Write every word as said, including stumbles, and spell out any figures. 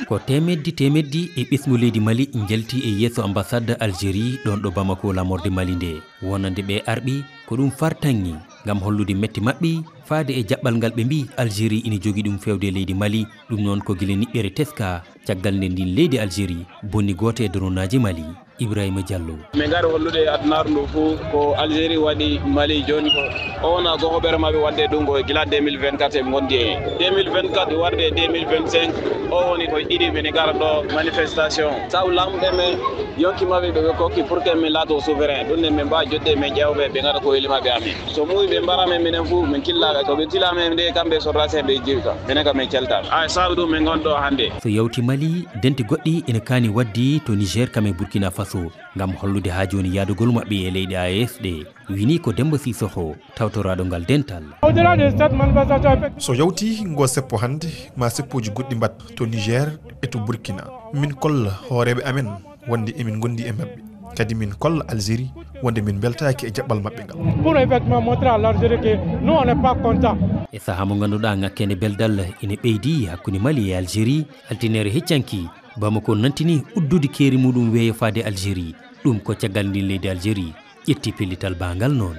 Ko teemeddi teemeddi e ɓesngu leydi Mali njalti e yeeso ambassade Algérie ɗoon ɗo Bamako, laamorde Mali nde. Wonande ɓe arɓi, ko ɗum fartaŋŋe ngam hollude mette maɓɓe faade e jaɓɓal ngal ɓe mbii Algérie ina jogii ɗum feewde leydi Mali. Ɗum noon ko gila niɓɓere teska, caggal nde ndin leydi Algérie bonni gooto e dronaaji Mali. Ibrahima Diallo. Min ngari hollude adunaaru ndu fuu ko Algérie waɗi Mali. Jooni ko o wona ko hoɓere maɓɓe waɗde ɗum ko gila deux mille vingt-quatre ɓe ngondi e. Deux mille vingt-quatre warde deux mille vingt-cinq, o woni ko ɗiɗi min ngara ɗo manifestation. Sabu laamu ɓe men yonki maɓɓe ɓe ɓe kokki pour que min laato souverain. Ɗum ne min mbaawa jodde men ƴeewɓe ɓe ngara ko weli maɓɓe amin. So muuyi ɓe mbara men minen fuu min killa ɓe. So ɓe tila men nde kamɓe sordaasi ɓe jiwta. Minen kam min calta. Ay sabu ɗum min ngon ɗo hannde. So yawti Mali, dente goɗɗi ina kaani waɗde to Niger kam e Burkina Faso. Ngam hollude haa jooni yahdugol maɓɓe e leyɗe A E S ɗe, wini ko Demba Sissoko, tawtoraaɗo ngal dental. Au-delà de cette manifestation, effectivement, so yawti ngo seppo hannde, ma seppoji goɗɗi mbaɗ to Niger e to Burkina. Min kolla hooreeɓe amen wonde emin ngondi e maɓɓe. Kadi min kolla Algérie wonde min mbeltaaki e jaɓɓal maɓɓe ngal. Pour effectivement montrer à l'Algérie que nous, on n'est pas content. E sahaa mo ngannduɗaa ŋakkeende beldal ina ɓeydi hakkunde Mali e Algérie, altine heccanki, Bamako nantini uddude keeri muɗum weeyo faade Algérie. Ɗum ko caggal ndin leydi Algérie ƴetti pellital baa ngal noon.